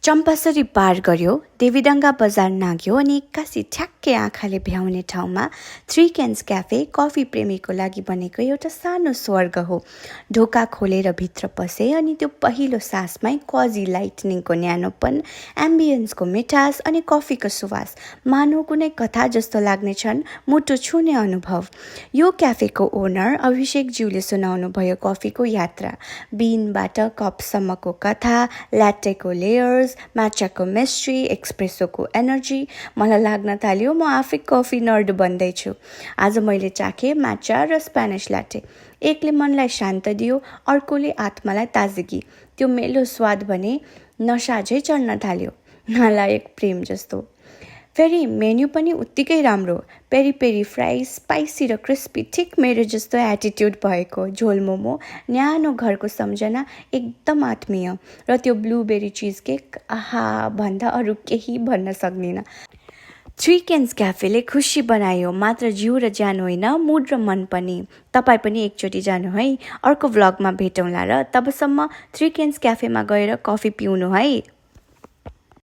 चम्पासरी पार गर्यो, देवीडङ्गा बजार नाग्यो अनि एक्कासी ठ्याक्कै आँखाले भ्याउने ठाउँमा थ्री क्यान्स क्याफे कफी प्रेमीको लागि बनेको एउटा सानो स्वर्ग हो। ढोका खोलेर भित्र पसे अनि त्यो पहिलो सासमै क्वाजी लाइटनिङको न्यानोपन, एम्बियन्सको मिठास अनि कफीको सुवास मानव कुनै कथा जस्तो लाग्नेछन्, मुटु छुने अनुभव। यो क्याफेको ओनर अभिषेकज्यूले सुनाउनु भयो कफीको यात्रा, बिनबाट कपसम्मको कथा, ल्याटेको लेयर्स, म्याचाको मिस्ट्री, एक्सप्रेसोको एनर्जी। मलाई लाग्न थाल्यो म आफै कफी नर्ड बन्दैछु। आज मैले चाखे म्याचा र स्पेनिस ल्याटे। एकले मनलाई शान्त दियो, अर्कोले आत्मालाई ताजगी। त्यो मेलो स्वाद भने नशा झै चढ्न थाल्यो, नालायक प्रेम जस्तो। फेरि मेन्यु पनि उत्तिकै राम्रो, पेरी पेरी फ्राई, स्पाइसी र क्रिस्पी, ठिक मेरो जस्तो एटिट्युड भएको। झोल मोमो, न्यानो घरको सम्झना, एकदम आत्मीय। र त्यो ब्लुबेरी चिज केक, आहा भन्दा अरू केही भन्न सक्दिनँ। थ्री क्यान्स क्याफेले खुसी बनायो, मात्र जिउ र ज्यान होइन, मुड र मन पनि। तपाईँ पनि एकचोटि जानु है। अर्को भ्लगमा भेटौँला र तबसम्म थ्री क्यान्स क्याफेमा गएर कफी पिउनु है।